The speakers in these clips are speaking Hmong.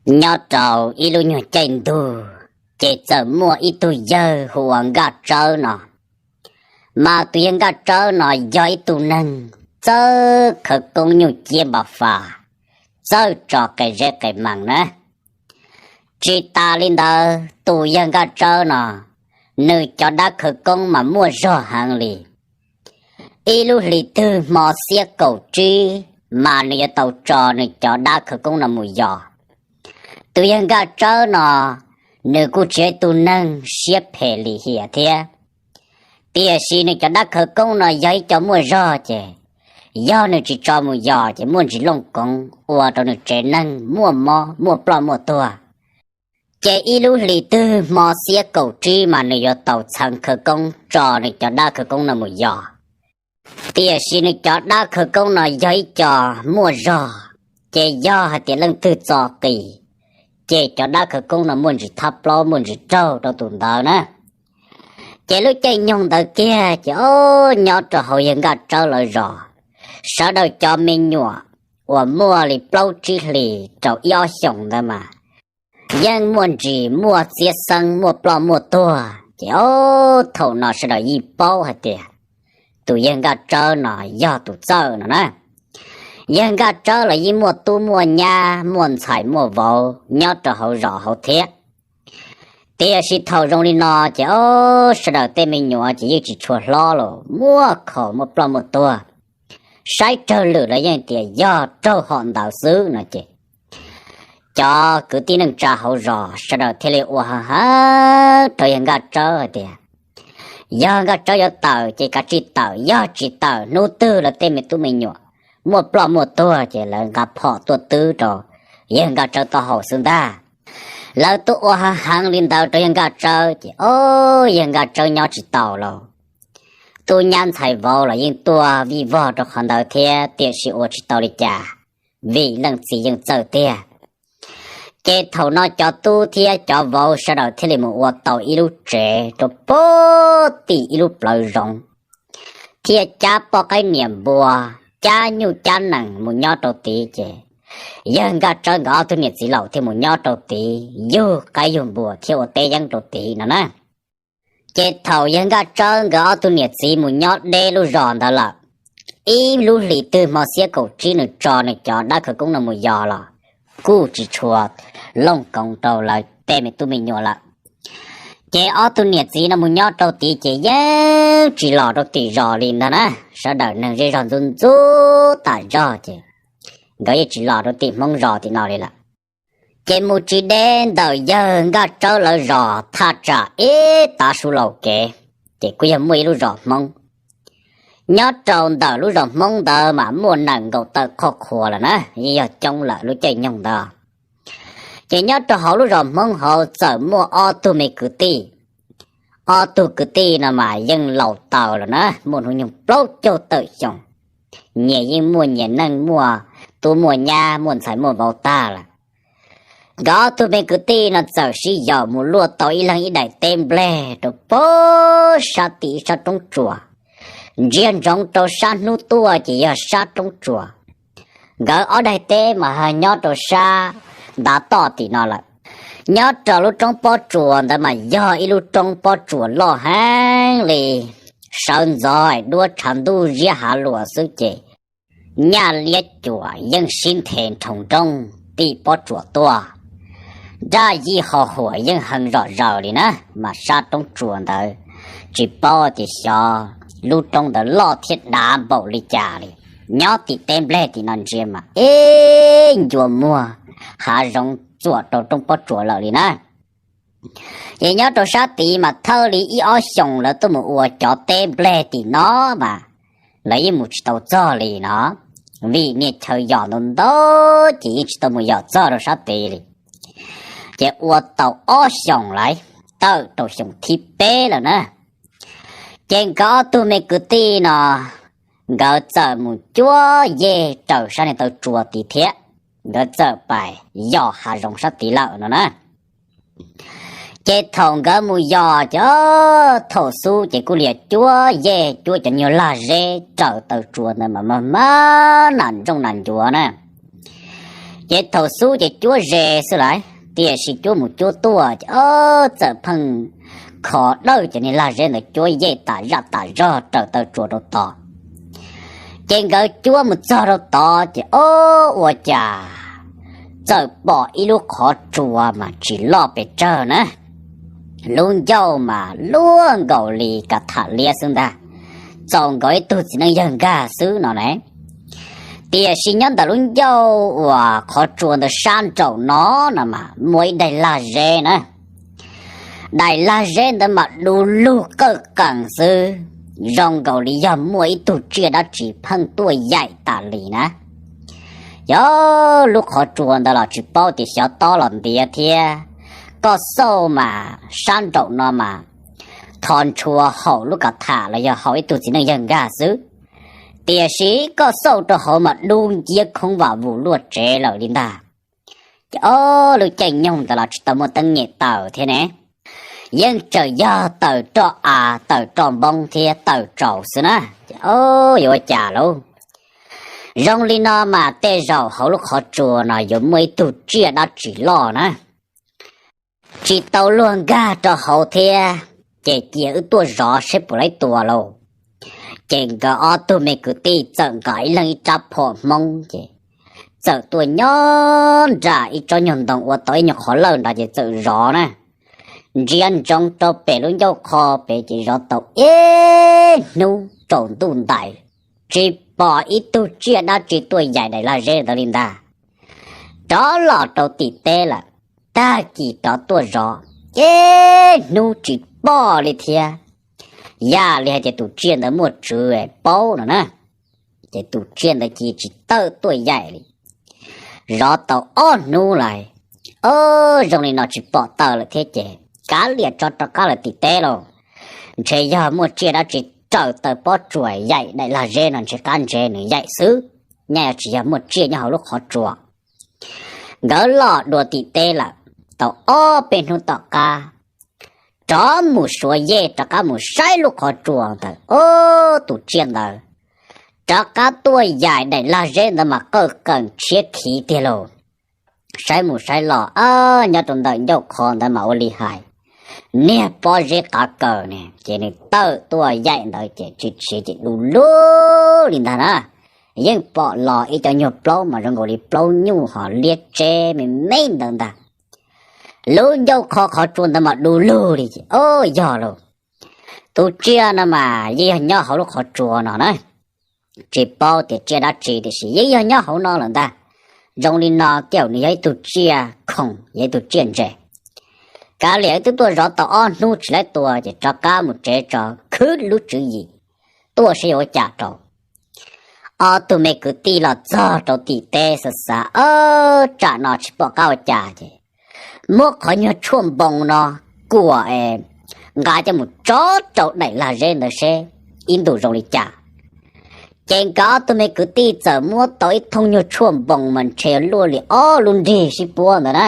Nyob rau ib lub nyuag caij ntug, ces txawm muaj ib tug yawg hu ua Nkaj Tsawb no. Mas tus yawg Nkaj Tsawb no yog ib tug neeg txawj khawv koob nyuj ciab npa fas, txawj tso qe zeb qe mees na. Tsis tas li ntawd, tus yawg Nkaj Tsawb no, nws cov dab khawv koob mas muaj zog heev li. Ib lub hlis twg hmo xiab kaum tsib, mas nws yuav tau tso nws cov dab khawv koob no mus yos. Tus yawg Nkaj Tsawb no, nws kuj tsis yog ib tug neeg siab phem lim hiam thiab, tiam sis nws cov dab khawv koob no yog ib co muaj zog ces, yog nws tsis tso mus yos ces muaj ntsis looj koov ua rau nws tsev neeg muaj mob muaj ploj muaj tuag. Ces ib lub hlis twg hmo xiab kaum tsib mas nws yuav tau txheev khawv koob tso nws cov dab khawv koob no mus yos. Tiam sis nws cov dab khawv koob no yog ib co muaj zog, ces yog hais tias leej twg txo qis, ces cov dab khawv koob no muaj ntsis thab plaub muaj ntsis raug rau tus ntawd na. Ces lub caij nyoog ntawd kiag ces ob nyob rau hauv yawg Nkaj Tsawb lawv zos, sawv daws cov me nyuam uas muaj li plaub tsib hlis rau ib ob xyoos ntawd mas yeej muaj ntsis muaj txiab xeeb muaj ploj muaj tuag. Ces ob thaum no sawv daws yeej paub hais tias tus yawg Nkaj Tsawb no yog tus txawj no na. Yawg Nkaj Tsawb los yeej muaj tub muaj nyab muaj ntxhais muaj vauv nyob rau hauv zos hauv thiab. Tiam sis thaum zoo li no ces ob sawv daws tej me nyuam ces yeej tsis tshua hlob los muaj khaus muaj ploj muaj tuag. Saib raug lwm los yeej tias yog raug hom ntawd xwb no ces cov kwv tij neej tsa hauv zos sawv daws thiaj li ua heev heev rau yawg Nkaj Tsawb hais tias yog Nkaj Tsawb yuav tawm ces kav tsij tawm, yog tsis tawm hnub twg lawv tej me tub me nyuam muaj ploj muaj tuag ces lawv nqa phom tuaj twb rau yawg Nkaj Tsawb taub hau xwb ntag. Lawv twb ua heev heev li ntawd rau yawg Nkaj Tsawb ces ob yawg Nkaj Tsawb nyob tsis tau lauj. Tub nyab ntxhais vauv los yeej tuaj vij vog rau qhov ntawd thiab tiam sis ua tsis tau li cas, vim leej txiv yeej txawj tiag. Ces thaum no cov tub thiab cov vauv sawv daws thiaj li mus ua tau ib lub tsev rau pem tim ib lub plawv zoov, thiaj cab poj qaib niam npua, cab nyuj cab nees mus nyob rau tid ces yawg Nkaj Tsawb nkawd ob tug niam txiv laus thiaj mus nyob rau tid yug qaib yug npua thiab ua teb yeeb rau tid no na. Ces thaum yawg Nkaj Tsawb nkawd ob tug niam txiv mus nyob deb lub zos ntawd lawm, ib lub hlis twg hmo xiab kaum tsib nws tso nws cov dab khawv koob no mus yos los kuj tsis tshua looj koov rau lawv tej me tub me nyuam lawm. Ces ob tug niam txiv no mus nyob rau tid ces yeej tsis los rau tim zos li ntag na. Sawv daws neeg zej zog ntxub ntxub tas zog ces nkawd yeej tsis los rau tim Hmoob zos tim no li lawm. Ces mus tsis deb ntawm yawg Nkaj Tsawb lawv zos thaj tsam ib tav su laus kev, ces kuj yog muaj ib lub zos Hmoob. Nyob rau ntawm lub zos Hmoob ntawd mas muaj nees nkaum tawm qhoj qhua lawm na, yeej yog coob lawm lub caij nyoog ntawd. Ces nyob rau hauv lub zos Hmoob hauv txawm muaj ob tug me kwv tij. Ob tug kwv tij no mas yeej laus taws lawm na, muaj hnub nyoog plaub caug tawm xyoo, nyias yeej muaj nyias neej, muaj tub muaj nyab, muaj ntxhais muaj vauv tag lawm. Nkawd ob tug me kwv tij no txawm sib yaum mus luaj tau ib leeg ib daim teb nplej rau pem sab tim ib sab roob tsuas, ntsia ntsoov rau sab hnub tuaj ces yog sab roob tsuas. Nkawd ob daim teb mas ho nyob rau sab ntav toj tim no lawm. Nyob rau lub roob pob tsuas ntawd mas yog ib lub roob pob tsuas loj heev li, sawv ntxov duab tshav ntuj ziab hav luas xwb ces nyaj liab cuam yeej sib nthe nrhoos nrooj tim pob tsuas tuaj. Nraj yij ho huam yeej heev zom zaws li na, mas sab roob tsuas ntawd tsis paub tias xyov lub roob ntawd loj thiab dav npaum li cas li. Nyob tim teb nplej tim no ntsia mas ib ncua muag hav zoov txuam rau roob pob tsuas lawm li na. Ces nyob rau sab tid mas thawj li ib ob xyoos lawv tuaj mus ua cov teb nplej tim no mas lawv yeej mus tsis tau txog li no, vim niaj chaw yos ntau ntau ces yeej tsis tau mus yos txog rau sab tid li. Ces ua tau ob xyoos lawm, tawm rau xyoo thib peb lawm na. Ces nkawd ob tug me kwv tij no nkawd txawm mus cuab yej raws sab niag taw tsua tid thiab, nkawd txawm pais yos hav zoov sab tid lawm no na. Ces thaum nkawd mus yos ces thaum xub ces kuj liam cuab yej cuab cov nyuag lag zeb raws taw tsua ntawd mas mag mag nas ntsooj nas ncuav na. Ces thaum xub ces cuab ze xwb lawm, tiam sis cuab mus cuab tuaj ces o, txawm pheej kho dawj cov niag lag zeb ntawd cuab yej tas zaj tas zog raws taw tsuas rau tod. Ces nkawd cuab mus txog rau tod ces o, ua cas txawm pom ib lub qhov tsua mas tsis loj pes tsawg na, lub ncauj mas luaj nkaus li ka tham liab xwb ntag, txaus nkaus ib tug txiv neej yawg nkag xwb no ne. Tiam sis nyob ntawm lub ncauj uas qhov tsua ntawd sab nraum no no mas muaj ib daim lag zeb na. Daim lag zeb ntawd mas du lug qawj qees xwb, zoo nkaus li yog muaj ib tug tsiaj dab tsi pheej tuaj yaim tas li na. Yog lub qhov tsua ntawd los tsis paub tias xyov tob los ntiav thiab, koj xauj mas sab nraum no mas tho ntshua haum lub kav tham los yog haum ib tug txiv neej yawg nkag xwb, tiam sis koj xauj rau hauv mas dub nciab khoob vam vus luaj tsev lawm li ntag. Ces o, lub caij nyoog ntawd los tsis tau muaj teeb nyem taws thiab ne, yeej tseem yog taws roj av taws roj npoob thiab taws tsaus xwb na. Ces o, yuav ua cas lauj? Zoo li no mas tej zaum hauv lub qhov tsua no yuav muaj ib tug tsiaj dab tsi loj na. Tsis tau luag nkag rau hauv thiab, ces cia wb tuaj zov seb puas laib tua lauj. Ces nkawd ob tug me kwv tij txawm nqa ib leeg ib rab phom hmoob ces txawm tuaj nyob nram ib tsob nyuag ntoo ua tau ib nyuag qhov lawj nrad ces txawm zov na. Ntsia ntsoov rau pem lub ncauj qho pem ces zov tau ib hnub tsaus ntuj ntais, tsis pom ib tug tsiaj dab tsi tuaj yaim daim lag zeb ntawd li ntag. Rov los rau tim teb lawm, tag kis rov tuaj zov, ib hnub tsis pom li thiab. Yam li hais tias tus tsiaj ntawd muaj tswv paub no na, ces tus tsiaj ntawd cia tsis tawm tuaj yaim li. Zov tau ob hnub lawm, o, zoo li no tsis pom tawm lawm thiab ces kav liam tso rov qab lawm tim teb lauj. Ntshe yog muaj tsiaj dab tsi raws taw pob tsuas yaim daim lag zeb no ntshe qab ntse nws yaim xwb, nyaj yuav tsis yog muaj tsiaj nyob hauv lub qhov tsua. Nkawd los dua tim teb lawm, tau ob peb hnub tom qab rov mus suav yej rov qab mus saib lub qhov tsua ntawd, o, tus tsiaj ntawd rov qab tuaj yaim daim lag zeb ntawd mas qawj qees tshiab khiv tiag lauj. Saib mus saib los, nyob rau ntawm ncauj qho ntawd mas ua li hais niag pob zeb qav kaws ne, ces nws tawm tuaj yaim ntawd ces tsis siav ces du lug li ntag na. Yeej pom los ib cov nyuag plaub mas zoo nkaus li plaub nyuj ho liab tseb me me ntawd ntag. Lub ncauj qho qhov tsua ntawd mas du lug li ces o, yog lauj, tus tsiaj no mas yeej yog nyob hauv lub qhov tsua no na. Tsis paub tias tsiaj dab tsi tiam sis yeej yog nyob hauv no lawm ntag. Zoo li no kiag nws yog ib tug tsiaj khoom, yog ib tug tsiaj ntse. Kav liam wb twb tuaj zov tau ob hnub tsis laib tua ces rov qab mus tsev tso khwv lub tswv yim tuaj saib yuav ua cas rau. Ob tug me kwv tij los txog rau tim teb xav xav, tsam no tsis pom qab ua cas ces muab qhov nyuag tshuaj npoo no kuam es nqa coj mus tso rau daim lag zeb ntawd seb ib ntus zoo li cas. Ces nkawd ob tug me kwv tij txawm muab tau ib thooj nyuag tshuaj npoo mas ntshe luaj li ob lub nrig sib puab ntawd na.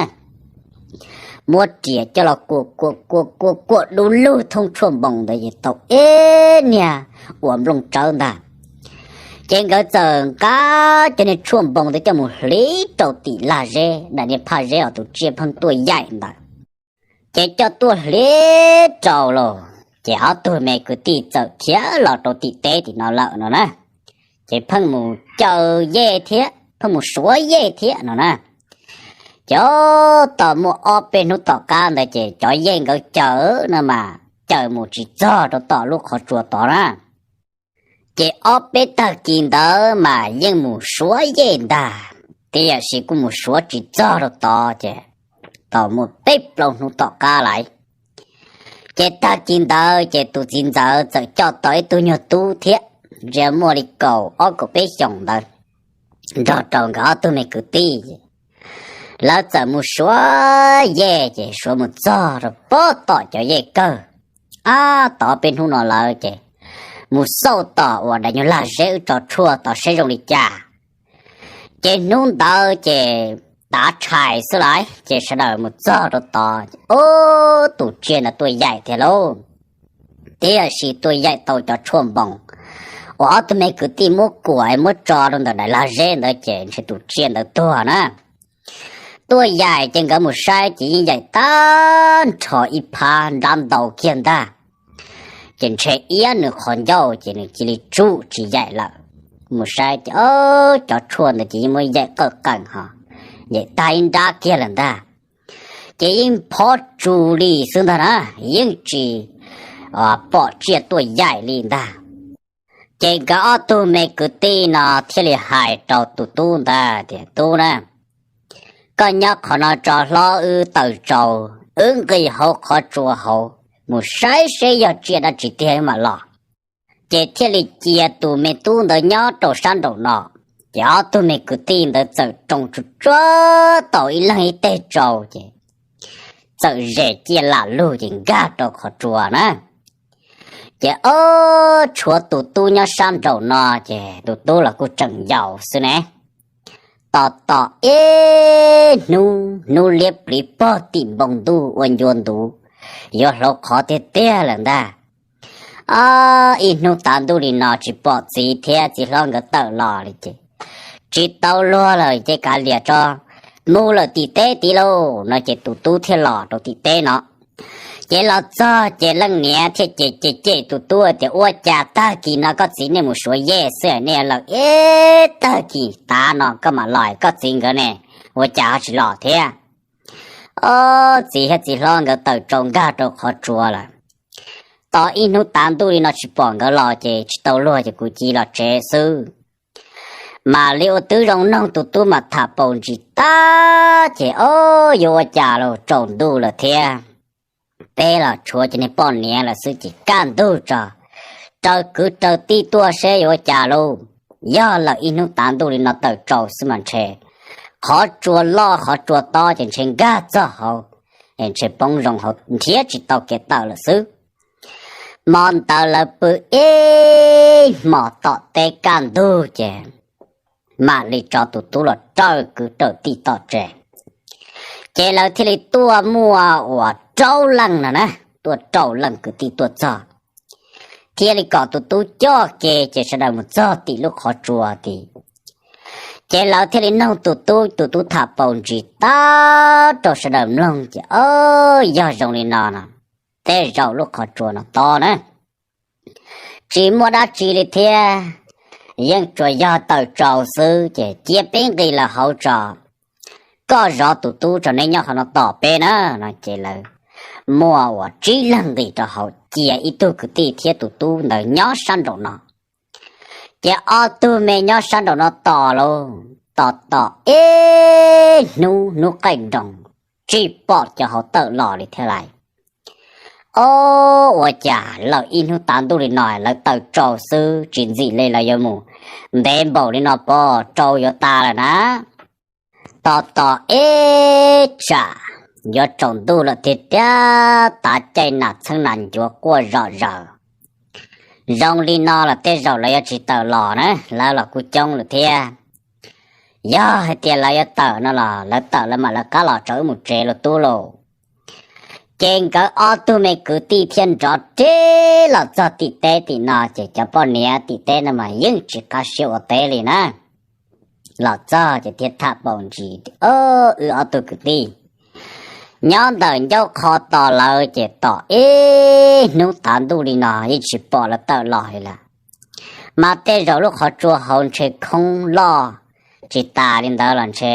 Muab riam coj los kuam kuam kuam kuam kuam du lug thooj tshuaj npoo ntawd ces tau ib niag uas nplooj tsawb ntag. Ces nkawd txawm nqa cov niag tshuaj npoo ntawd coj mus hliv rau tim lag zeb, daim niag phaj zeb uas tus tsiaj pheej tuaj yaim ntawd. Ces coj tuaj hliv rau lauj, ces ob tug me kwv tij txawm khiav los rau tim teb tim no lawm no na. Ces pheej mus caw yej thiab pheej mus suav yej thiab no na. Ces tos muaj ob peb hnub tom qab ntawd ces cov yej nkawd caw no mas caw mus tsis txog rau tom lub qhov tsua tod na. Ces ob peb tag kis ntawd mas yeej mus suav yej ntag, tiam sis kuj mus suav tsis txog rau tod ces tau muaj peb plaub hnub tom qab lawm. Ces tag kis ntawd ces tus txiv ntxawm txawm coj tau ib tug nyuag tub thiab, ntshe muaj li kaum ob kaum peb xyoos ntawd, nrog rau nkawd ob tug me kwv tij. Lawv txawm mus suav yej ces suav mus txog rau pob tom cov yej kawg. Ab, tau peb hnub no lawm ces mus xauj tom uas daim nyuag lag zeb wb tso tshuaj tod seb zoo li cas. Ces hnub ntawd ces tav tshais xwb lawm ces sawv daws mus txog rau tod, ub, tus tsiaj ntawd tuaj yaim tiag lauj. Tiam sis tuaj yaim tau cov tshuaj npoo uas ob tug me kwv tij muab kuam muab tso rau ntawm daim lag zeb ntawd ces ntshe tus tsiaj ntawd tuag na. tuaj yaim ces nkawd mus saib ces yeej yaim tag nrho ib phab nrab ntau kiag ntag. Ces ntshe iab nws qhov ncauj ces nws cia li tsum tsis yaim lawm. Mus saib ces cov tshuaj ntawd ces yeej muab yaim qawj qees ho yaim tag ib nrab kiag lawm ntag. Ces yeej phob tsus li xwb ntag na, yeej tsis pom tsiaj tuaj yaim li ntag. Ces nkawd ob tug me kwv tij no thiaj li hais rau tus tub ntawd tias, Tub na, koj nyob qhov no tso hlob, wb taws tsau, wb nqis hauv qhov tsua hauv mus saib seb yog tsiaj dab tsi tiag wb mam los. Ces thiaj li cia tus me tub ntawd nyob rau sab nraum no. Ces ob tug me kwv tij ntawd txawm roos tsuag tsuag tau ib leeg ib teg tsau ces txawm zem ciaj lam lug ces nkag rau qhov tsua na. Ces ob tshuav tus tub nyob sab nraum no ces tus tub los kuj tseem yaus xwb ne. Tos tos ib hnub, hnub liab pliv pog tim npoo ntuj ua ncua ntuv, yuav hlauv qhov tiag tiag lawm ntag. Ob ib hnub tav ntuj li no tsis pom txiv thiab txiv hlob nkawd tawm los li ces tsis tau luag lawm ces kav liam tso, mus lawm tim teb tid lauj no ces tus tub thiaj los rau tim teb no. Ces los txog ces leej niam thiaj cem cem cem tus tub tias, Ua cas tag kis no koj txiv nej mus suav yej xwb, nej lawm ib tag kis tav no koj mam los, koj txiv nkawd ne ua cas ho tsis los thiab? Ob txiv thiab txiv hlob nkawd tawm tsau nkag rau qhov tsua lawm. Tos ib hnub tav ntuj li no tsis pom nkawd los ces tsis tau luag ces kuv cia li los tsev xwb. Mam li ua tib zoo noog tus tub mas tham paus ntsis tag ces ob yuav ua cas los tsaus ntuj lawm thiab. Peb los tshuav cov niag poj niam lawm xwb ces kaj ntug tso, raws kwv raws tij tuaj seb yuav ua cas lauj. Yog lawm ib hnub tav ntuj li no tawm tsau xwb mas ntshe qhov tsua loj qhov tsua tob ces ntshe nkag txog hauv, ntshe poob zoo hauv nrhiav tsis tau kev tawm lawm xwb. Hmo ntawd lawv pw ib hmos tom teb kaj ntug ces mam li tso tus tub los raws kwv raws tij tom tsev. Ces lawv thiaj li tuaj muaj uas rau leej no na, tuaj rau leej kwv tij tuaj txog, thiaj li kom tus tub coj ke ces sawv daws mus txog tim lub qhov tsua tid. Ces lawv thiaj li noog tus tub, tus tub tham paus ntsis tag rau sawv daws mloog ces ob yog zoo li no no, tej zaum lub qhov tsua no tob na, tsis muaj dab tsi li thiab, yeej tsuas yog tawm tsau xwb ces cia peb nqis lawm hauv tso, koj zov tus tub tso, neb nyob qhov no tos peb na no ces lawv muaj uas tsib leeg nqis rau hauv cia ib tug kwv tij thiab tus tub ntawd nyob sab nraum no. Ces ob tug me nyob sab nraum no tos lauj, tos tos ib hnub hnub qaij nroos tsis pom cov hauv tawm los li thiab lais. Ob, ua cas lawm ib hnub tav ntuj li no lawv tawm tsau xwb tsis ntxim li lawv yuav mus ntev npaum li no pob, tsau yuav tas lawm na. Tos tos ib tsam yuav tsaus ntuj lawm tiag tiag, tav caij nas txheeb nas ncuav quaj zom zaws. Zoo li no los tej zaum lawv yuav tsis tawm los na, lawv los kuj coob lawm thiab. Yog hais tias lawv yuav tawm no los lawv tawm lawv mam lawv qab los tso wb mus tsev los tub lauj. Ces nkawd ob tug me kwv tij thiaj nrov reb los txog tim teb tim no ces cov poj niam tim teb no mas yeej tsis qab siab ua teb li na. Los txog ces thiaj tham paus ntsis, Wb ob tug kwv tij nyob ntawm ncauj qho tos lawv ces tos ib hnub tav ntuj li no yeej tsis pom lawv tawm los li lawm. Mas tej zaum lub qhov tsua hauv ntshe khoob loj tsis tas li ntawd los ntshe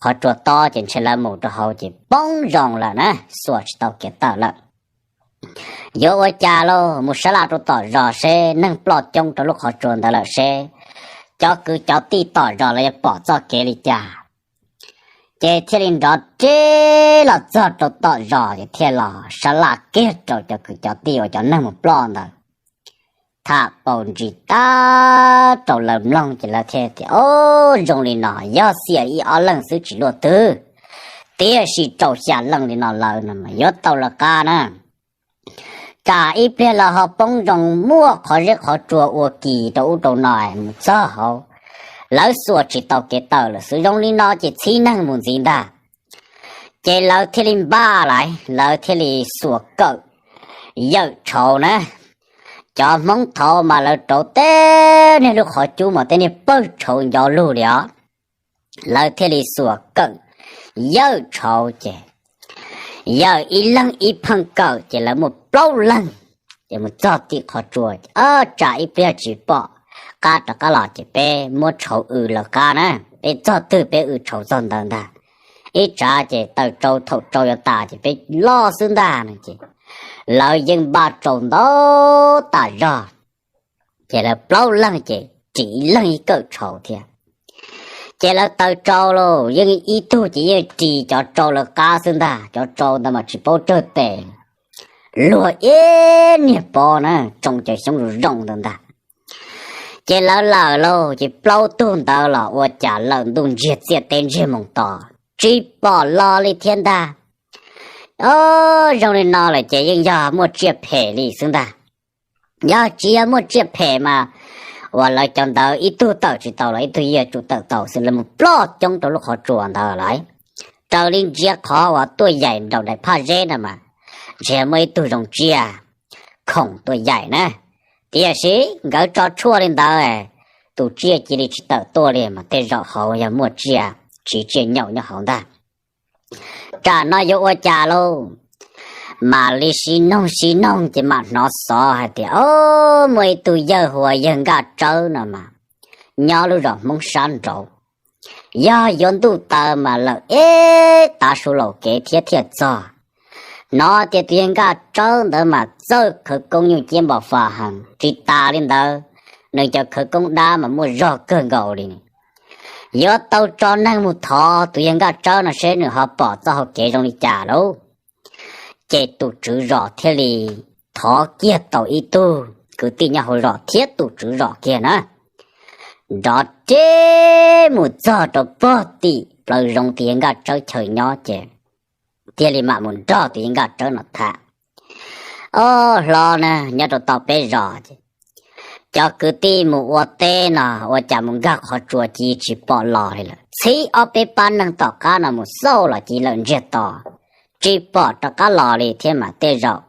qhov tsua tob ces ntshe lawv mus rau hauv ces poob zoo lawm na, xuas tsis tau kev tawm lawm. Yuav ua cas lauj, mus sab laj rau tom zos seb, neeg ploj coob rau lub qhov tsua ntawd lawm seb cov kwv cov tij tom zos lawv yuav pom txoj kev li cas. Ces thiaj li nrov reb los txog rau tom zos ces thiaj los sab laj kiag rau cov kwv cov tij uas cov neeg mus ploj ntawd. Tham paus ntsis tag rau lawv mloog ces lawv thiaj tias, Ob, zoo li no yog xiam ib ob leeg xwb tsis luaj twg, tiam sis rau xya leej li no lawm no mas yuav tau lawv qab na. Kam ib pliag los ho poob zoo muaj qhov zeb qhov tsua ua kis rau ub rau no mus txog hauv, lawv xuas tsis tau kev tawm lawm xwb. Zoo li no ces txhib neeg mus ntxiv ntag. Ces lawv thiaj li npaj lais, lawv thiaj li xuas kawm yawm tshauv na. Cov Hmoob thaud mas lawv rauv tej niag lub qhov cub mas tej niag pawg tshauv ncov lug li os. Lawv thiaj li xuas kawm yawm tshauv ces yawm ib leeg ib pheej kawm ces lawv muaj plaub leeg. Ces mus txog tim qhov tsua, ob tsam ib pliag tsis pom qab rov qab los ces peb muab tshauv w lawv qab na, peb txog twg peb w tshauv txog ntawd ntag. Ib tsam ces taws tsau thaum tsau yuav tas ces peb loj xwb ntag no ces lawv yeej npaj tsau ntau tas zog. Ces lawv plaub leeg ces ris ib leeg ib kawm tshauv thiab. Ces lawv taws tsau lauj, yeej ib tug ces yeej ris cov tsau lawv qab xwb ntag, cov tsau ntawd mas tsis paub tsawg tes, luag ib niag pob na, tsoo cov xyoob zoo zoo ntawd ntag. Ces lawv lawm lauj, ces plaub tug ntawd los ua cas lawm ntuj ntsiag txiaj teb ntsiag moos tos tsis pom los li thiab ntag. O, zoo li no lawm ces yeej yog muaj tsiaj phem li xwb ntag. Yog tsis yog muaj tsiaj phem mas uas lawv cov ntawd ib tug tawm tsis tau los ib tug yuav tsum tawm tau xwb, lawv mus ploj coob rau lub qhov tsua ntawd lawm. Raws li ntsia qhov uas tuaj yaim nraum daim phaj zeb na mas ntshe muaj ib tug zoo tsiaj khoom tuaj yaim na. Tiam sis nkawd tso tshuaj li ntawd, tus tsiaj cia li tsis tawm tuaj li mas tej zaum hauv yog muaj tsiaj tsiv tsiaj nyaum nyob hauv ntag. Tsam no yuav ua cas lauj? Mam li sib noog sib noog ces mam hnov xov hais tias, o, muaj ib tug yawg hu ua yawg Nkaj Tsawb no mas nyob lub zos Hmoob sab nraud. Yog yuav ntuj taw mas lawm ib tav su laum kev thiab thiaj txog. Hnov tias tus yawg Nkaj Tsawb ntawd mas txawj khawv koob nyuj ciab npo fa heev, tsis tas li ntawd, nws cov khawv koob dab mas muaj zog kawg nkaus li. Yuav tau tso neeg mus thov tus yawg Nkaj Tsawb no seb nws ho pom txoj hau kev zoo li cas lauj. Ces tus tswv zos thiaj li thov kiag tau ib tug kwv tij nyob hauv zos thiab tus tswv zos kiag na, nrov reb mus txog rau pog tim plawv zoov tus yawg Nkaj Tsawb chaw nyob ces thiaj li mam mus nrog tus yawg Nkaj Tsawb no tham. O, hlob na, nyob rau tom peb zos ces cov kwv tij mus ua teb no ua cas mus nkag qhov tsua cia tsis pom los li lawm. Txhib ob peb pab neeg tom qab no mus xauj los cia lawm ntsiag to, tsis pom rov qab los li thiab mas tej zaum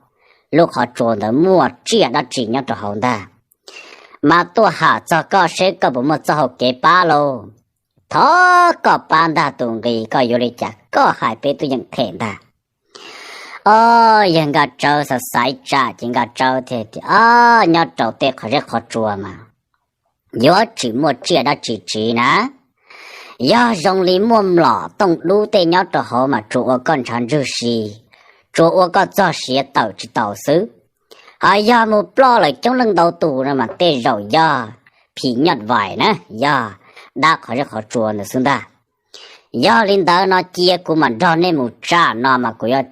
lub qhov tsua ntawd muaj tsiaj dab tsi nyob rau hauv ntag. Mas tuaj ham txog koj seb koj puas muaj txoj hau kev pab lauj. Thov koj pab ntag tus nqi, koj yuav li cas koj hais peb twb yeej them ntag. O, yawg Nkaj Tsawb xav xaiv tsam ces Nkaj Tsawb thiaj tias, o, nyob rau tej qhov zeb qhov tsua mas yuav tsis muaj tsiaj dab tsi tsiv na. Yog zoo li muaj mlom tooj dub tej nyob rau hauv mas tsuas ua koj ntshav ntswg si, tsuas ua koj txog siav tawm tsis tau xwb. Ho yog mus ploj lawm coob leej ntau tus no mas tej zaum yog phim nyuj vais na, yog dab qhov zeb qhov tsua ntawd xwb ntag. Yog li ntawd no cia kuv mam nrog nej mus, tsam no mas kuv yuav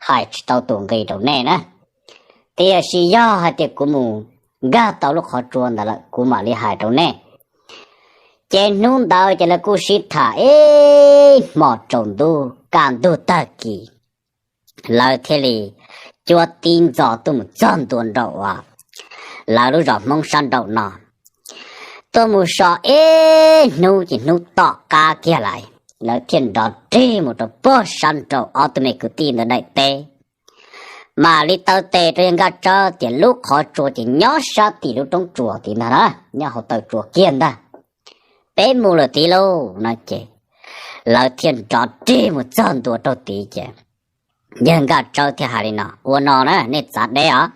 hais tsis tau tus nqi rau nej na. Tiam sis yog hais tias kuv mus nkag tau lub qhov tsua ntawd lawm kuv mam li hais rau nej. Ces hnub ntawd ces lawv kuj sib tham ib hmos tsaus ntuj kaj ntug tag kis, lawv thiaj li cuab tib ntxov tuaj mus txog ntua nraum uas lawv lub zos Hmoob sab nraum no. Tuaj mus so ib hnub ces hnub tom qab kiag lawm, lawv thiaj nrov rig mus rau pog sab nraum ob tug me kwv tij ntawd daim teb. Mam li taw tes rau yawg Nkaj Tsawb tias lub qhov tsua ces nyob sab tim lub roob tsua tid ntag na, nyob hauv taw tsua kiag ntag. Peb mus lawm tid lauj no ces lawv thiaj nrov rig mus txog ntua rau tid ces yawg Nkaj Tsawb thiaj hais li no, ua no na nej txav deb os,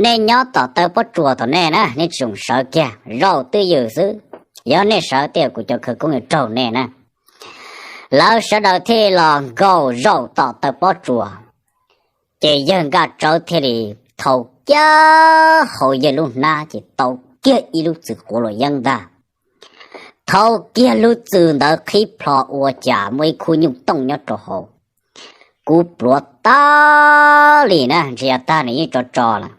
nej nyob tom taw pob tsuas tom nej na, nej tsis txhob sawv kiag, zaum twj ywm xwb. Yog nej sawv tej kuv cov khawv koob yuav raug nej na. Lawv sawv daws thiaj los nkaum zaum tom taw pob tsuas, ces yawg Nkaj Tsawb thiaj li thau kiag hauv yawg lub hnab ces tau kiag ib lub txwm quav luam yeeb ntag. Thau kiag lub txwm ntawd qhib plho ua cas muaj ib khub nyuj tooj nyob rau hauv. Kub pluav tag li na, ntshe yav tag nws yeej tso tso lawm.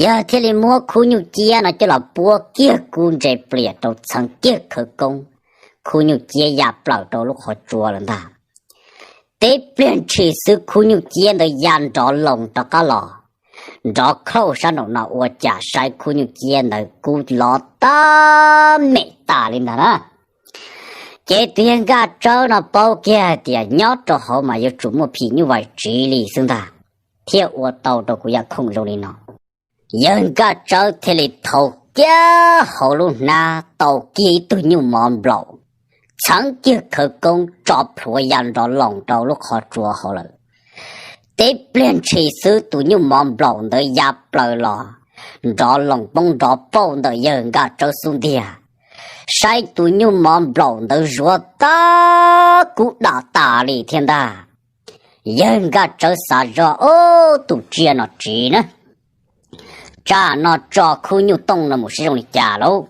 Yawg thiaj li muab khub nyuj ciab no coj los puab kiag kub ntse plias rau txheev kiag khawv koob, khub nyuj ciab ya plaws rau lub qhov tsua lawm ntag. Tib pliag ntshis xwb khub nyuj ciab ntawd ya nrov loos rov qab los, nrov khauj sab nraum no ua cas saib khub nyuj ciab ntawd kub lov tab mem tas li ntag na. Ces tus yawg Nkaj Tsawb no paub kiag hais tias nyob rau hauv mas yuav tsum muaj phim nyuj vais tsiv li xwb ntag, thiaj ua tau rau kuv yam khoom zoo li no. Yawg Nkaj Tsawb thiaj li thau kiag hauv lub hnab tau kiag ib tug nyuj mov nplaum, txheev kiag khawv koob tso plhuav ya nrov loos rau lub qhov tsua hauv lawm. Tib pliag ntshis xwb tus nyuj mov nplaum ntawd ya plaws los nrov loos poob nrov pauj ntawm yawg Nkaj Tsawb xub ntiag. Saib tus nyuj mov nplaum ntawd zuav tab kub dam tas li thiab ntag. Yawg Nkaj Tsawb xav zog, Ob, tus tsiaj no tsiv na, tsam no tso khub nyuj tooj no mus saib zoo li cas lauj.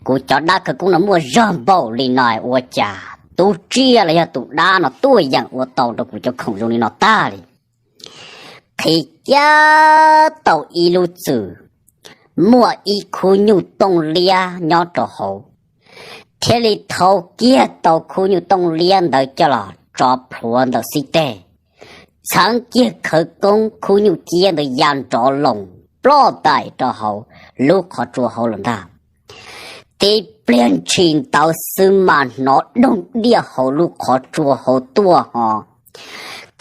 Kuv cov dab khawv koob no muaj zog npaum li no ua cas tus tsiaj los yog tus dab no tuaj yeem ua tau rau kuv cov khoom zoo li no tag li. Qhib kiag tau ib lub txwm, muaj ib khub nyuj tooj liab nyob rau hauv, thiaj li thau kiag tau khub nyuj tooj liab ntawd coj los tso plhuav ntawm xib teg, txheev kiag khawv koob khub nyuj ciab ntawd ya nrov loos ploj ntais rau hauv lub qhov tsua hauv lawm ntag. Tib pliag ntshis ntawd xwb mas hnov doog diaj hauv lub qhov tsua hauv tuaj ho,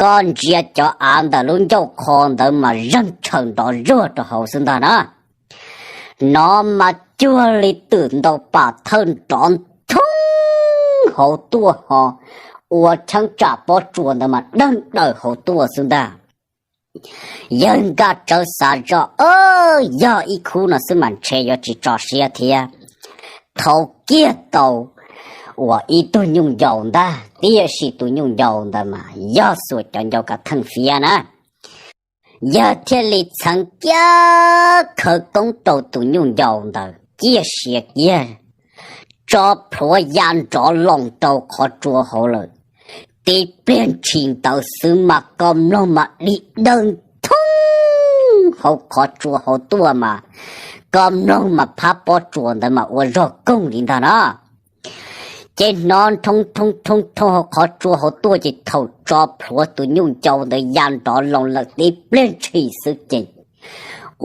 koj ntsia cov av ntawm lub ncauj qho ntawd mas zeeg tshaws nrov zuag rau hauv xwb ntag na. Hnov mas cuag li twm ntaus pam thawj nrov nthoob hauv tuaj ho, ua cheeb tsam pob tsuas ntawd mas deeg daws hauv tuaj xwb ntag. Yawg Nkaj Tsawb xav zog, Yog ib khub no xwb mas ntshe yuav tsis tso siab thiab. Thau kiag tau uas ib tug nyuj ncaus ntag, tiam sis tus nyuj ncaus ntawd mas yog xuas cov ncau kav theej fiab na. Yawg thiaj li txheev kiag khawv koob rau tus nyuj ncaus ntawd ciaj sia kiag, tso plhuav ya nrov loos rau qhov tsua hauv lawm. Tib pliag ntshis ntawd xwb mas koj mloog mas dim dawj nthoob hauv qhov tsua hauv tuaj mas, koj mloog mas phab pob tsuas ntawd mas ua zog koog li ntag na. Ces hnov nthoo nthoo nthoo nthoo hauv qhov tsua hauv tuaj ces thaum tso plhuav tus nyuj ncaus ntawd ya nrov loos lawm tib pliag ntshis xwb ces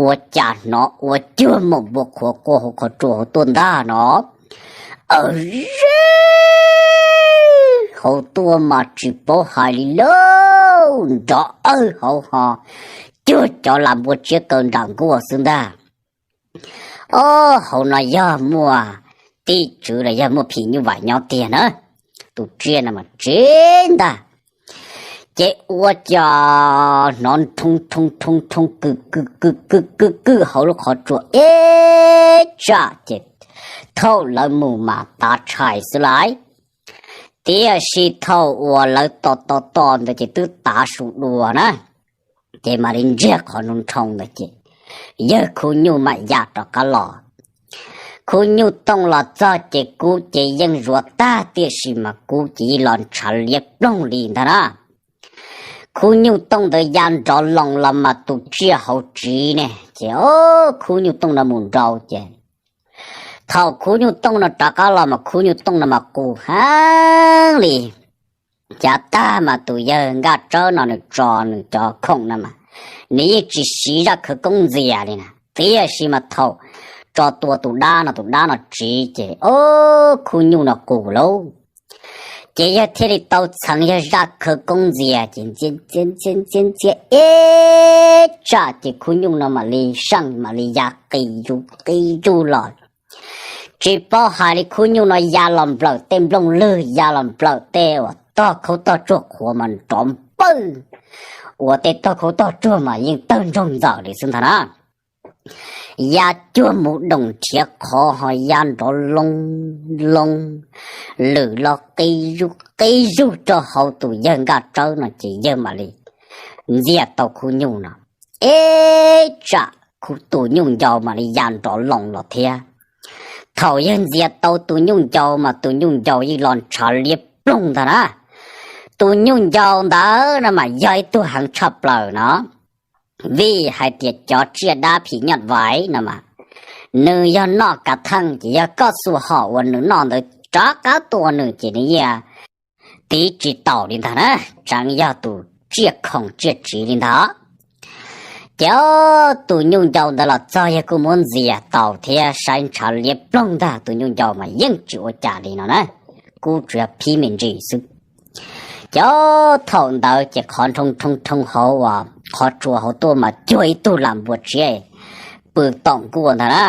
ua cas hnov ua cuag mus npua qhuav quaj hauv qhov tsua hauv tuaj ntag no. Aw, zeb hauv tuaj mas tsis paub hais li lauj, nrov awj hauv ho cuag cov lam npua tsiab kaw nram nkuaj xwb ntag. Ob, hauv no yog muaj tib tswv los yog muaj phim nyuj vais nyob tiag na. Tus tsiaj no mas tsev ntag. Ces ua cas hnov nthoo nthoo nthoo nthoo kw kw kw kw kw kw hauv lub qhov tsua ib tsam ces thaum lawv mus mas tav tshais xwb lauj. Tiam sis thaum uas lawv tos tos tos ntawd ces twb tav su dua na. Ces mam li ntsiag qhov nroo nroo ntawd ces yawg khub nyuj mam ya rov qab los. Khub nyuj tooj los txog ces kub ces yeej zuav tag tiam sis mas kub ces yeej los ntshav liab ploog li ntag na. Khub nyuj tooj ntawd ya nrov loos los mas tus tsiaj hauv tsiv ne ces khub nyuj tooj no mus nrau ces thaum khub nyuj tooj no rov qab los mas khub nyuj tooj no mas qus heev li. Cav tag mas tus yawg Nkaj Tsawb no nws tso nws cov khoom no mas nws yeej tsis siv zaj khawv koob ntxias li na, tiam sis mas thaum tso tua tus dab no tus dab no tsiv ces ob, khub nyuj no qus lauj. Ces yawg thiaj li tau txheev yawg zaj khawv koob ntxias ces ntxias ntxias ntxias ntxias ib tsam ces khub nyuj no mam li seej mam li ya qis zuj qis zuj los. Tsis paub hais li khub nyuj no ya los nplawm tej nplooj lwg ya los nplawm tej uas tog khaub tog tsuag qhuav mas nrov npawj, uas tej tog khaub tog tsuag mas yeej tawg ntsoog ntxawm li xwb ntag na. Ya cuag mus doom nrhiav qhov ho ya nrov loo loo, lwm los qis zuj qis zuj rau hauv tus yawg Nkaj Tsawb no ces yawg mam li ntxias tau khub nyuj no ib tsam, tus nyuj ncaus mam li ya nrov loo los thiab. Thaum yawg ntxias tau tus nyuj ncaus mas tus nyuj ncaus yeej los ntshav liab ploog ntag na. Tus nyuj ncaus ntawd no mas yog ib tug heev tshaj plaws no, vim hais tias cov tsiaj dab phim nyuj vais no mas nws yog noj kav theej ces yog koj xuas hom uas nws noj ntawd rov qab tua nws ces nws yeej tiv tsis taus li ntag na, tseem yog tus tsiaj khoom tsiaj tsiv li ntag. Ces tus nyuj ncaus ntawd los txog yawg kuj muab ntxias tau thiab saib ntshav liab ploog ntag, tus nyuj ncaus mas yeej tsis ua cas li no na, kuj tsuas yog phib me ntsis xwb. Ces thaum ntawd ces qhov nroo nroo nroo hauv uas qhov tsua hauv tuaj mas cuag ib tug lam npua tsiab pw tom nkuaj ntag na.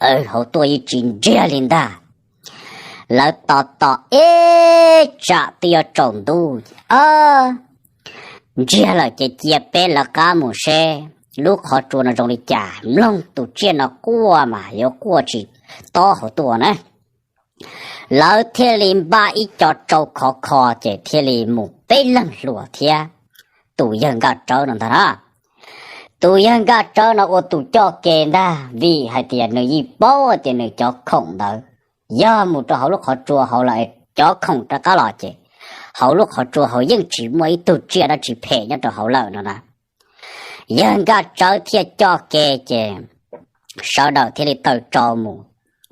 Hauv tuaj yeej tsis ntsiag li ntag. Lawv tos tos ib tsam twb yuav tsaus ntuj, ntsiag lawm ces cia peb lawv qab mus seb lub qhov tsua no zoo li cas, mloog tus tsiaj no quaj mas yuav quaj tsis tob hauv tuaj na. Lawv thiaj li npaj ib co rau khov kho ces thiaj li mus peb leeg hluas thiab tus yawg Nkaj Tsawb no ntag na. Tus yawg Nkaj Tsawb no ua tus coj ke ntag, vim hais tias nws yeej paub tias nws cov khoom ntawd yog mus rau hauv lub qhov tsua hauv lawm, cov khoom rov qab los ces hauv lub qhov tsua hauv yeej tsis muaj ib tug tsiaj dab tsi phem nyob rau hauv lawm no na. Yawg Nkaj Tsawb thiaj coj ke ces sawv daws thiaj li taws tsau mus.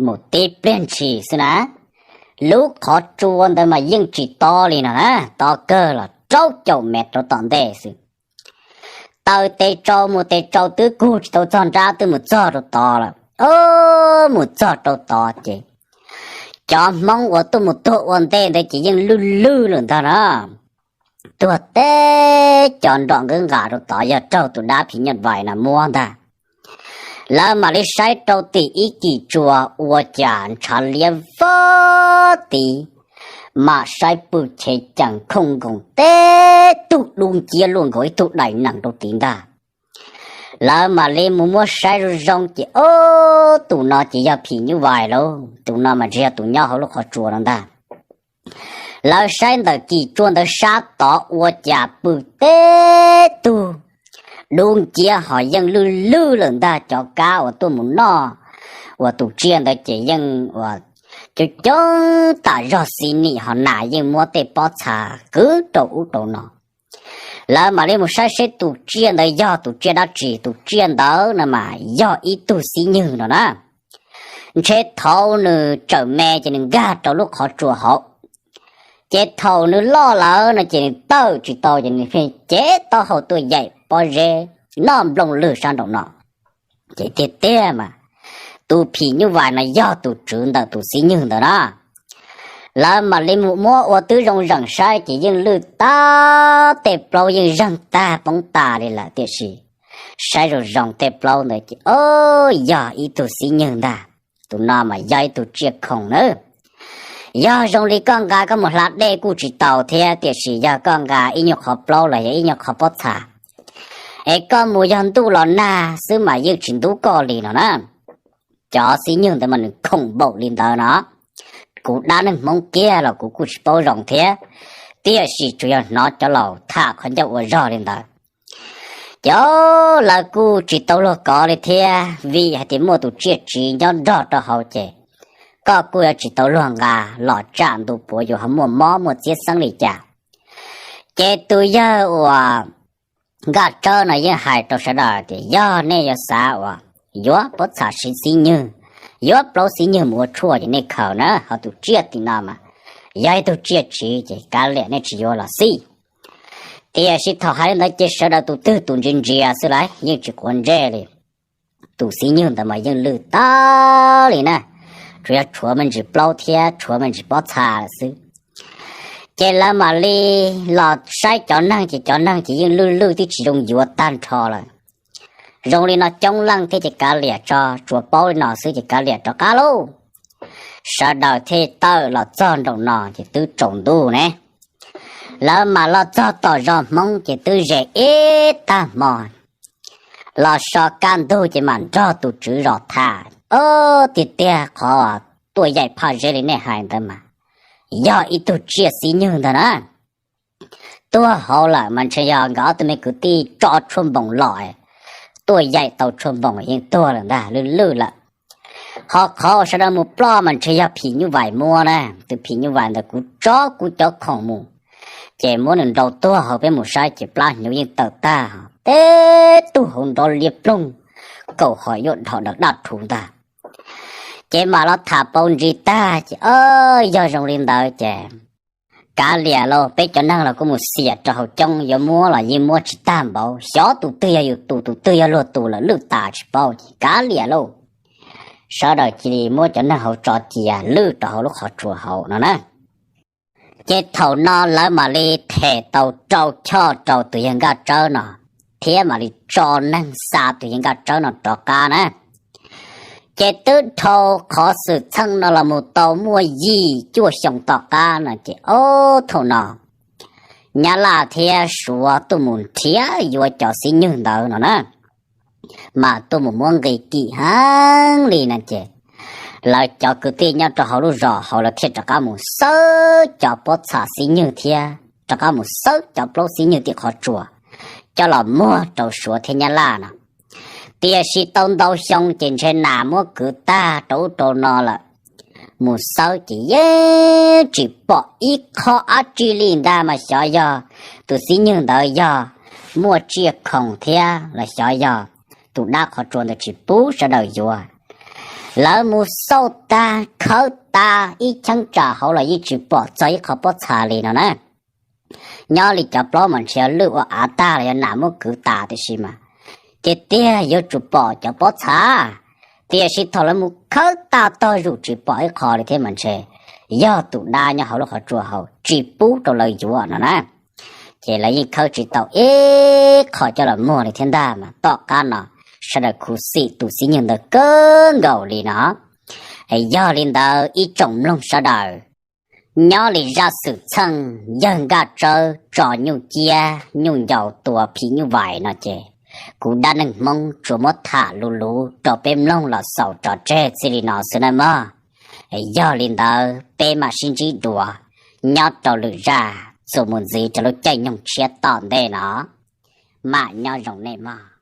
Mus tib pliag ntshis xwb na, lub qhov tsua ntawd mas yeej tsis tob li no na, tob kawg los rau caum mev rau tom ntej xwb. Taws tes tsau mus tes tsau twb kug tsis tau txog nrab twb mus txog rau tod lawm. Mus txog rau tod ces cov Hmoob uas tuaj mus tuag ua ntej ntawd ces yeej lwj lwj lawm ntag na. Tuag teb cov nrom nkwb nqas rau tod yog raug tus dab phim nyuj vais no muab ntag. Lawv mam li saib rau tim ib kis tsua ua cas ntshav liab vog tid, mam saib pw chev cees khooj nkoos teb tug dub nciab luaj nkaus ib tug dais nees rau tid ntag. Lawv mam li mus muab saib zoo zoo ces ob, tus no ces yog phim nyuj vais lauj, tus no mas tsis yog tus nyob hauv lub qhov tsua no ntag. Lawv saib ntawm kis tsua ntawd sab tod ua cas pw teb tug dub nciab ho yeej lwj lwj lawm ntag, cov kab uas tuaj mus noj uas tus tsiaj ntawd ces yeej uas coob coob tam zog xis nim ho nas yeej muab tej pob txha kwv rau ub rau no. Lawv mam li mus saib seb tus tsiaj ntawd yog tus tsiaj dab tsi, tus tsiaj ntawd no mas yog ib tug xib nywg no na. Ntshe thaum nws tseem me ces nws nkag rau lub qhov tsua hauv, ces thaum nws loj lawm no ces nws tawm tsis tau ces nws pheej cev taub hau tuaj yaim pob zeb noj nplooj lwg sab nraum no. Ces tiag tiag mas tus phim nyuj vais no yog tus tswv ntawm tus xib nywg ntawd na. Lawv mam li mus muab ua twb zoo zeem saib ces yeej lwj tag, tej plaub yeej zeeg tag poob tas li lawm, tiam sis saib zoo zoo tej plaub ntawd ces ob, yog ib tug xib nywg ntag. Tus no mas yog ib tug tsiaj khoom nawb. Yog zoo li koj nqa koj mus hla dej kuj tsis tau thiab, tiam sis yog koj nqa ib nyuag qhov plaub los yog ib nyuag qhov pob txha es koj mus yog ntuj los nag xwb mas yeej tsis ntub koj li no na. Cov xib nywg ntawd mas nws khoom npaum li ntawd no. Kuv dab neeg Hmoob kiag los kuv kuj tsis paub zoo thiab, tiam sis tsuas yog hnov cov laus tham qhov ncauj ua zog li ntawd. Ces lawv kuj tsis tau luag kov li thiab, vim hais tias muaj tus tsiaj tsiv nyob nrog rau hauv ces koj kuj yuav tsis tau luag nqa los tsam ntu puav yus ho muaj mob muaj txiab xeeb li cas. Ces tus yawg uas Nkaj Tsawb no yeej hais rau sawv daws tias yog nej yuav xav uas yuav pob txha siv xib nywg, yuav plaub xib nywg mus ua tshuaj ces nej khaws na, ho tus tsiaj tim no mas yog ib tug tsiaj tsiv ces kav liam nej tsis yuav los xij. Tiam sis thaum hais li ntawd ces sawv daws tus twg tus ntsia ntsia xwb lawm yeej tsis quav ntsej li. Tus xib nywg ntawd mas yeej lwj tag li na, tsuas yog tshuav me ntsis plaub thiab tshuav me ntsis pob txha lawm xwb. Ces lawv mam li los saib cov neeg ces cov neeg ces yeej lwj lwj twb tsis zoo yuav tag nrho lawm. Zoo li no coob leej thiab ces kav liam tso, tsuas paub li no xwb ces kav liam rov qab lauj. Sawv daws thiaj tawm los txog nraum no ces twb tsaus ntuj ne. Lawv mam los txog tom zos Hmoob ces twb ze ib tag hmo, los so kaj ntug ces mam nrog tus tswv zos tham. Ob, tiag tiag qhov tuaj yaim phaj zeb li nej hais ntawd mas yog ib tug tsiaj xib nywg ntag na. Tuag hauv lawm mas ntshe yog nkawd ob tug me kwv tij tso tshuaj npoos los, tuaj yaim tau tshuaj npoos yeej tuag lawm ntag, lwj lwj lawm. Ho qhov uas sawv daws mus ploj mas ntshe yog phim nyuj vais muab na. Tus phim nyuj vais ntawd kuv tso kuv cov khoom mus, ces muab nws nrau tuag hauv, peb mus saib ces plab hnyuv yeej tawm tag, teb tug hauv nrov liab ploog, kaum hom yuav dhos daws daj rhuv ntag. Ces mam los tham paus ntsis tag ces, yog zoo li ntawd ces kav liam lauj, peb cov neeg los kuj mus xiam rau hauv coob, yuav muab los yeej muab tsis tag npaum, xyov tus twg yog yus tus, tus twg yog luag tus lawm, lwj tas tsis paub ces kav liam lauj. Sawv daws cia li muab cov neeg hauv tso cia lwj rau hauv lub qhov tsua hauv no na. Ces thaum no lawv mam li them tau rau choj rau tus yawg Nkaj Tsawb no, thiab mam li tso neeg xa tus yawg Nkaj Tsawb no rov qab na. Ces twb dhau qhov xwm txheej no los mus tau muaj yim cuaj xyoo tom qab no ces ob thaum no Nyab Laj thiab Suav tuaj mus nrhiav yuav cov xib nywg ntawd no na, mas tuaj mus muab nqi kim heev li no ces lawv cov kwv tij nyob rau hauv lub zos hauv lawv thiaj rov qab mus xawb cov pob txha xib nywg thiab rov qab mus xawb cov plaub xib nywg tim qhov tsua coj los muag rau Suav thiab Nyab Laj no. Tiam sis tau ntau xyoo ces ntshe nas muab kwv tag rau ub rau no lawm, mus xawb ces yeej tsis pom ib qho dab tsi li ntag mas xyov yog tus xib nywg ntawd yog muaj tsiaj khoom thiab los xyov yog tus dab qhov tsua ntawd tsis pub sawv daws yuav. Lawv mus xauj tag khawb tag ib cheeb tsam hauv los yeej tsis pom txog ib qho pob txha li no na. Nyob li cov plaub mas ntshe lwj ua av tag los yog nas muab kwv tas tiam sis mas ces tiag yuav tsum pom cov pob txha, tiam sis thaum lawv mus khawb tag tog zuj tsis pom ib qho li thiab mas ntshe yog tus dab nyob hauv lub qhov tsua hauv tsis pub rau lawv yuav no na. Ces lawv yeej khawb tsis tau ib qho coj los muag li thiab ntag mas tom qab no sawv daws khuv xim tus xib nywg ntawd kawg nkaus li no. Yog li ntawd ib tsoom mloog sawv daws, nyob li zaj xwm txheej yawg Nkaj Tsawb tso nyuj ciab nyuj ncaus tua phim nyuj vais no ces kuv dab neeg Hmoob tsuas muab tham luv luv rau peb mloog los xaus tso tseg txij li no xwb nawb mog. Yog li ntawd peb mam sib ntsib dua nyob rau lwm zaj txuas mus ntxiv rau lub caij nyoog tshiab tom ntej no, mam nyob zoo nej mog.